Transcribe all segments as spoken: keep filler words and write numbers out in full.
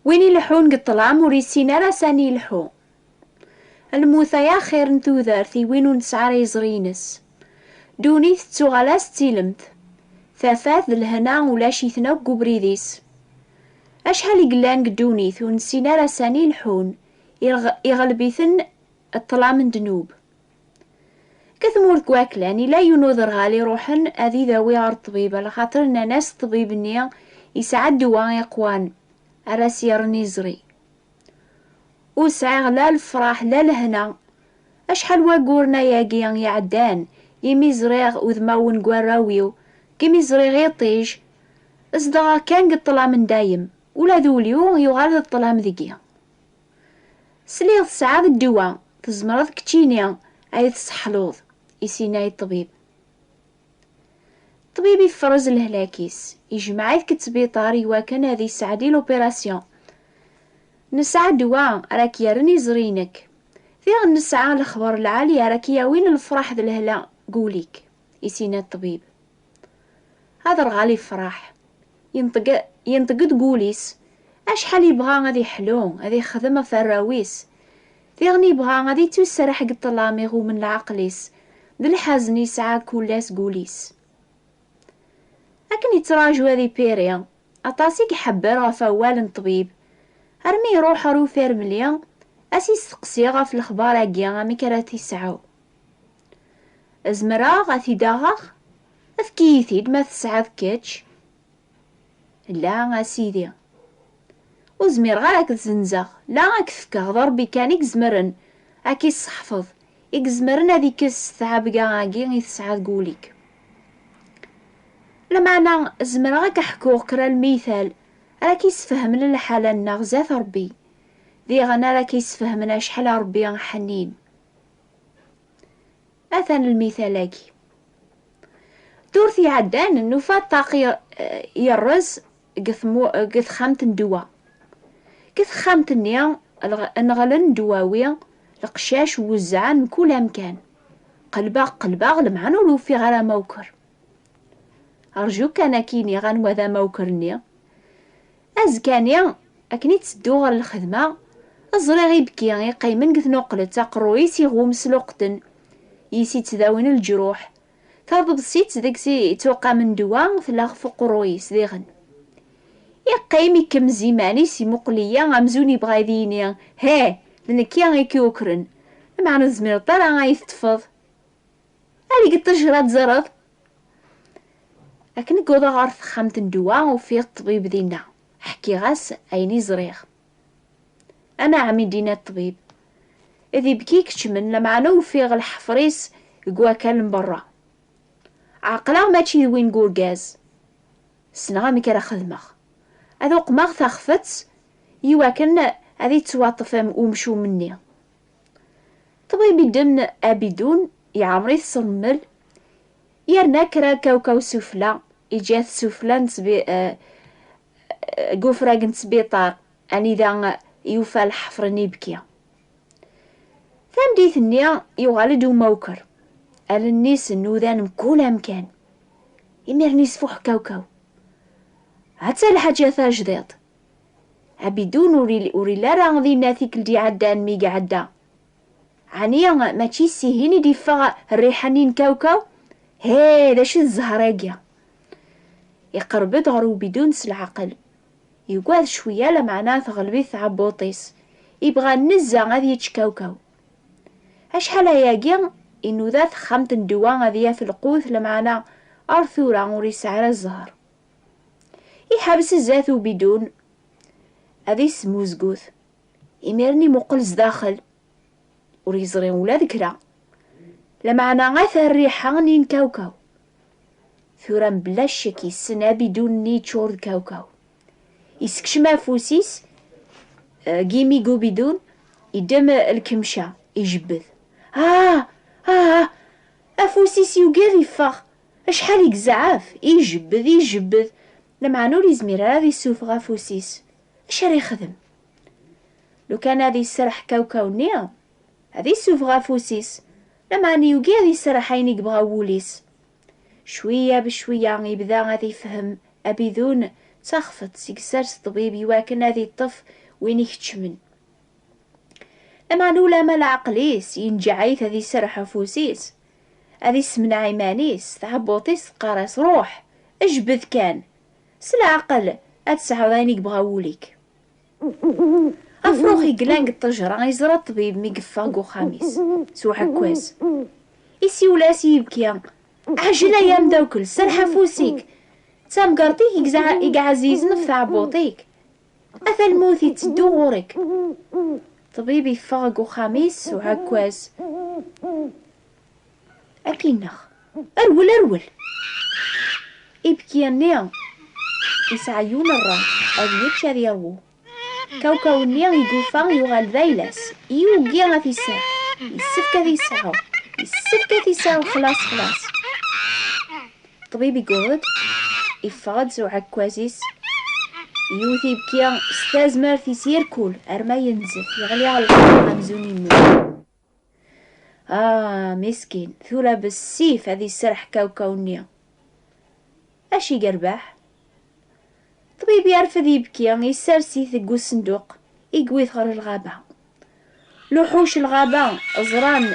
Win ileḥḥun deg ṭṭlam ur yessin ara sani ileḥḥu. Lmut ay axir n tudert i win ur nesɛi ara iẓri-ines. Ddunit tettuɣal-as d tilemt. Tafat d lehna ulac-iten akk deg ubrid-is. Acḥal i yellan deg ddunit ur nessin ara sani leḥḥun, iɣ- iɣleb-iten ṭṭlam n ddnub. Deg tmurt n waklan, yella yiwen uderɣal iruḥen ad idawi ɣer ṭṭbib, alaxaṭer nnan-as ṭṭbib-nni yesɛa ddwa iqwan ara s-yerren iẓri. Ur sɛiɣ la lefraḥ la lehna. Acḥal wagguren ayagi iɛeddan, imi ẓriɣ udmawen n warraw-iw, imi ẓriɣ iṭij, zedɣeɣ kan deg ṭṭlam n dayem, ula d ul-iw yuɣal d ṭṭlam deg-i. Sliɣ tesɛiḍ ddwa, tzemreḍ keččini ay tesseḥluḍ, i s-yenna i ṭṭbib. Ṭṭbib ifrez lehlak-is, ijmeɛ-it deg ttbiṭar iwakken ad yesɛeddi l'opération. Nesɛa ddwa ara k-yerren iẓri-inek. Diɣen nesɛa lexber lɛali ara k-yawin lefraḥ d lehna deg wul-ik, i s-yenna ṭṭbib. Aderɣal ifreḥ. Yenṭeg, yenṭeg deg wul-is. Acḥal yebɣa ad iḥlu, ad ixdem ɣef warraw-is. Diɣen yebɣa ad ittuserreḥ deg ṭṭlam iɣummen leɛqel-is, d lḥazen yesɛa kul ass deg wul-is. Akken yettraǧu ad ipiri, aṭas i iḥebber ɣef wawal n ṭṭbib, armi iruḥ ɣer ufirmli, ad s-isteqsi ɣef lexbar-agi amek ara t-isɛu. Zemreɣ ad t-id-aɣeɣ? Efk-iyi-t-id ma tesɛiḍ kečč. La, a sidi. Ur zmireɣ ara ad k-zzenzeɣ, la ad k-fkeɣ, d Ṛebbi kan i izemren ad k-isseḥfeḍ, i izemren ad ikkes ttɛebga-agi i tesɛiḍ deg wul-ik. Lameɛna, zemreɣ ad k-ḥkuɣ kra n lmital ara k-isfehmen lḥala-nneɣ zdat Ṛebbi, diɣen ara k-isfehmen acḥal Ṛebbi ḥnin. Atan lmital-agi. Ddurt iɛeddan, nufa ṭṭaq i-, yerrez deg tmu-, deg texxamt n ddwa. Deg texxamt-nni, lɣ-, nɣelen ddwawi, leqcac wezzɛen mkul amkan. Qelbeɣ, qelbeɣ, lemɛen ur ufiɣ ara amawker. Rju kan ad k-iniɣ anwa d amawker-nni. Azekka-nni, akken i ttedduɣ ɣer lxedma, ẓriɣ ibki iqqimen deg tnuqlet, aqerruy-is iɣum s luqten, yis ittdawin leǧruḥ, taḍebsit deg-s ittuqamen ddwa tella ɣef uqerruy-is diɣen. Iqqim ikemmez iman-is, imuqel-iyi amzun yebɣa ad yi-yini: "Heh, d nekki i k-yukren, lameɛna ur tezmireḍ ara ad yi-teṭṭfeḍ. Ali deg ṭṭejra ad teẓreḍ." Akken i wwḍeɣ ɣer texxamt n ddwa, ufiɣ ṭṭbib dinna. Ḥkiɣ-as ayen i ẓriɣ. "Anɛam," i d-yenna ṭṭbib, "d ibki i ikeččmen, lameɛna ufiɣ lḥefr-is deg wakal n berra. Ɛeqleɣ mačči d win n urgaz. Ssneɣ amek ara xedmeɣ. Ad uqmeɣ taxfet iwakken ad yettwaṭṭef am-, umcum-nni." Ṭṭbib iddem abidun, iɛemmer-it s rrmel, yerna kra kawkaw sufella, iǧǧa-t sufella n ttbi-, eh, deg ufrag n ttbiṭar, anida yufa lḥefr n ibki. Tameddit-nni, yuɣal-d umawker. Allen-is nnudan mkul amkan. Imiren isfuḥ kawkaw. "Hatta lḥaǧa tajdiṭ." Abidun ur il-, ur illi ara dinna tikkelt iɛeddan mi iɛedda. Ɛni mačči s ihin i d-iffeɣ rriḥa-nni n kawkaw? He, d acu d zzher-agi? Iqerreb-d ɣer ubidun s leɛqel. Yugad cwiya, lameɛna teɣleb-it tɛebbuḍt-is. Ibɣa nezzeh ad yečč kawkaw. Acḥal ayagi, inuda texxamt n ddwa ad yaf lqut, lameɛna ar tura ur yesɛi ara zzher. Iḥbes zdat ubidun, ad ismuzgut. Imiren imuqel zdaxel. Ur yeẓri ula d kra. Lameɛna ata rriḥa-nni n kawkaw. Tura mebla ccek yessen abidun-nni yeččur d kawkaw. Isekcem afus-is, eh, deg imi n ubidun, iddem, eh, lkemca, ijebbed. Ah! Ah! Afus-is yugad iffeɣ. Acḥal i yezɛef! Ijebbed, ijebbed. Lameɛna ur yezmir ara ad issufeɣ afus-is. Acu ara yexdem? Lukan ad iserreḥ kawkaw-nni, ad issufeɣ afus-is, lameɛna yugi ad iserreḥ ayen i yebɣa wul-is. Cwiya bcwiya, ibda ad ifhem abidun d taxfeḍt i yessers ṭṭbib iwakken ad iṭṭef win ikeččmen. Lameɛna ulamma leɛqel-is yenǧeɛ-it ad iserreḥ afus-is, ad issemneɛ iman-is, tɛebbuḍt-is teqqar-as: "Ruḥ, jbed kan, s leɛqel ad tesɛuḍ ayen i yebɣa wul-ik." Afrux yellan deg ṭṭejra yeẓra ṭṭbib mi yeffeɣ deg uxxam-is s uɛekkaz. Isiwel-as yibki: "Ɛjel ay amdakkel, serreḥ afus-ik! D tamgerṭ-ik i yezɛa-, i iɛzizen ɣef tɛebbuḍt-ik! Ata lmut itteddu ɣur-k!" Ṭṭbib yeffeɣ deg uxxam-is s uɛekkaz. Akken-nneɣ. Rwel, rwel! Ibki-nni yesɛa yiwen rray, ad yečč, ad yerwu. Kawkaw-nni igufa yuɣal d ayla-s, yugi ad t-iseɛ. Yessefk ad t-iseɛɛu. Yessefk ad t-iseɛɛu, xlaṣ, xlaṣ. Ṭṭbib iguɣ-d, iffeɣ-d s uɛekkaz-is, yewwet ibki s tazmert-is irkul arma yenzef, yeɣli ɣer lḥiḍ amzun yemmut. Ah, miskin, tura bessif ad iserreḥ kawkaw-nni. Acu i yerbeḥ? Ṭṭbib yerfed ibki, yessers-it deg usenduq, iwwi-t ɣer lɣaba. Luḥuc lɣaba ẓran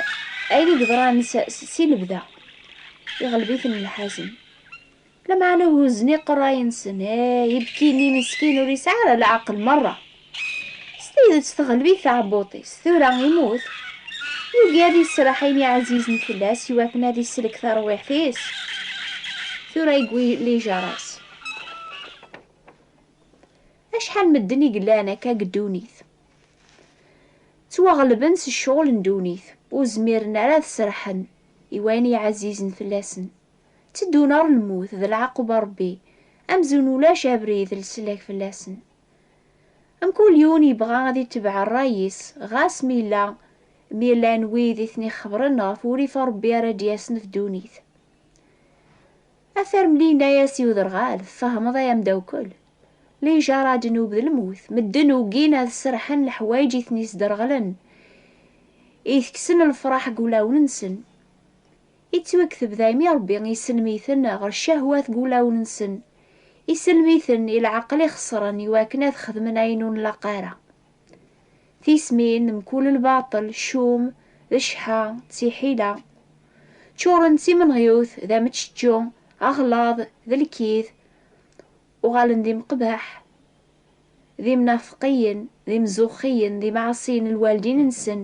ayen i yeḍran s, s, si lebda. Iɣleb-iten lḥazen. Lameɛna huzzen iqerray-nsen, eh, ibki-nni meskin ur yesɛi ara leɛqel merra. S tidet teɣleb-it tɛebbuḍt-is, tura immut. Yugi ad iserreḥ ayen iɛzizen fell-as iwakken ad isellek tarwiḥt-is. Tura yewwi lijaṛ-as. Acḥal medden i yellan akka deg ddunit, ttwaɣelben s ccɣel n ddunit, ur zmiren ara ad serrḥen i wayen iɛzizen fell-asen. Tteddun ɣer lmut d leɛqub n Ṛebbi, amzun ulac abrid n leslak fell-asen. Mkul yiwen yebɣa ad itbeɛ ṛṛay-is, ɣas mi yella, mi llan wid i ten-ixebbren ɣef wurrif n Ṛebbi ara d-yasen ɣef ddunit. Afermli yenna-yas i uderɣal: "Tfehmeḍ ay amdawkel? Lijaṛa, ddnub d lmut, medden ugin ad serrḥen leḥwayeǧ i ten-isderɣlen, i itekksen lefṛaḥ deg wulawen-nsen." Ittwakteb daymi Ṛebbi isellem-iten ɣer ccahwat deg wulawen-nsen, isellem-iten i leɛqel ixeṣren iwakken ad xedmen ayen ur nlaq ara. Tismin, mkul lbaṭel, ccum, d cceḥḥa, d tiḥila, ččuren d timenɣiwt, d ameččečču, aɣlaḍ, d lkid, uɣalen d imeqbaḥ, d imnafqiyen, d imzuxxiyen, d imeɛṣiyen n lwaldin-nsen,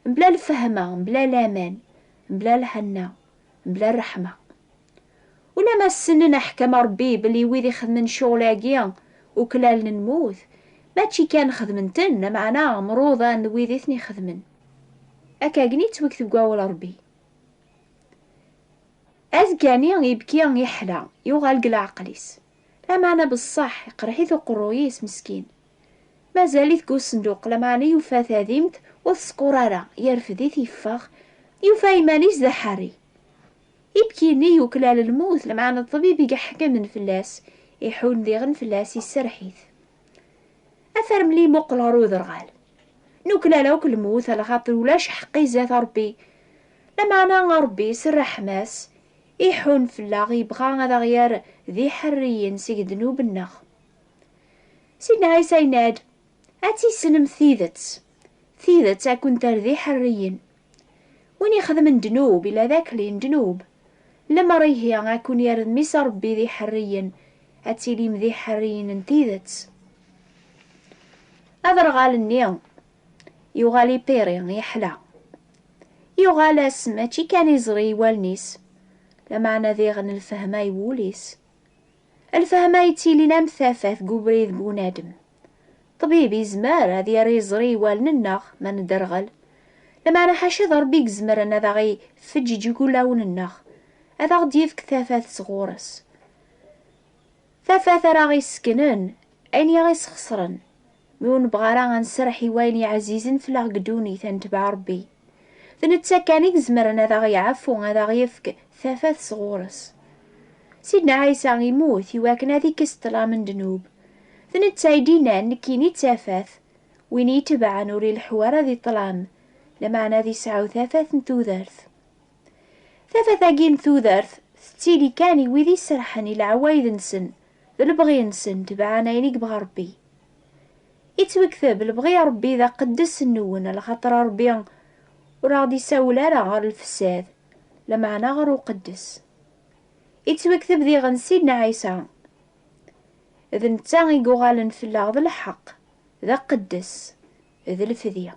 mebla lfehma, mebla laman, mebla lhenna, mebla ṛṛeḥma. Ulamma ssnen aḥkam n Ṛebbi belli wid ixedmen ccɣel-agi uklalen lmut, mačči kan xedmen-ten, lameɛna mruḍan d wid i ten-ixedmen. Akkagni yettwakteb deg wawal n Ṛebbi. Azekka-nni ibki iḥla, yuɣal deg leɛqel-is. Lameɛna beṣṣeḥ iqerḥ-it uqerruy-is meskin. Mazal-it deg usenduq, lameɛna yufa tadimt ur tesqur ara, yerfed-it yeffeɣ, yufa iman-is d aḥerri. Ibki-nni yuklal lmut, lameɛna ṭṭbib i iḥekmen fell-as, iḥun diɣen fell-as, iserreḥ-it. Afermli imuqel ɣer uderɣal. Nuklal akk lmut, alaxaṭer ulac ḥeqq i zdat Ṛebbi. Lameɛna Ṛebbi s ṛṛeḥma-s, iḥun fell-aɣ, yebɣa ad aɣ-yerr d iḥerriyen seg ddnub-nneɣ. Sidna Ɛisa yenna-d: "Ad tissnem tidet, tidet ad ken-terr d iḥerriyen." Win ixedmen ddnub, ila d akli n ddnub. Lemmer ihi ad ken-yerr d mmi-s n Ṛebbi d iḥerriyen, ad tilim d iḥerriyen n tidet. Aderɣal-nni yuɣal ipiri, yeḥla. Yuɣal-as mačči kan iẓri i wallen-is, lameɛna diɣen lfehma i wul-is. Lfehma yettilin am tafat deg ubrid n bunadem. Ṭṭbib yezmer ad yerr iẓri i wallen-nneɣ ma nedderɣel, lameɛna ḥaca d Ṛebbi i izemren ad aɣ-ifeǧǧeǧ deg wulawen-nneɣ, ad aɣ-d-yefk tafat sɣur-s. Tafat ara aɣ-isseknen ayen i aɣ-isxeṣren, mi ur nebɣi ara ad nserreḥ i wayen iɛzizen fell-aɣ deg ddunit, ad netbeɛ Ṛebbi. D netta kan i izemren ad aɣ-yeɛfu, ad aɣ-yefk tafat sɣur-s. Sidna Ɛisa immut iwakken ad ikkes ṭṭlam n ddnub. D netta i d-yennan: "Nekkini d tafat, win i itebɛen ur ileḥḥu ara di ṭṭlam, lameɛna ad isɛu tafat n tudert." Tafat-agi n tudert tettili kan i wid iserrḥen i leɛwayed-nsen, d lebɣi-nsen, tebɛen ayen i yebɣa Ṛebbi. Ittwekteb lebɣi n Ṛebbi d aqeddes-nwen, lxaṭer Ṛebbi ur aɣ-d-isawel ara ɣer lfessad, lameɛna ɣer uqeddes. Ittwekteb diɣen Sidna Ɛisa, d netta i yuɣalen fell-aɣ d lḥeqq, d aqeddes, d lefdi.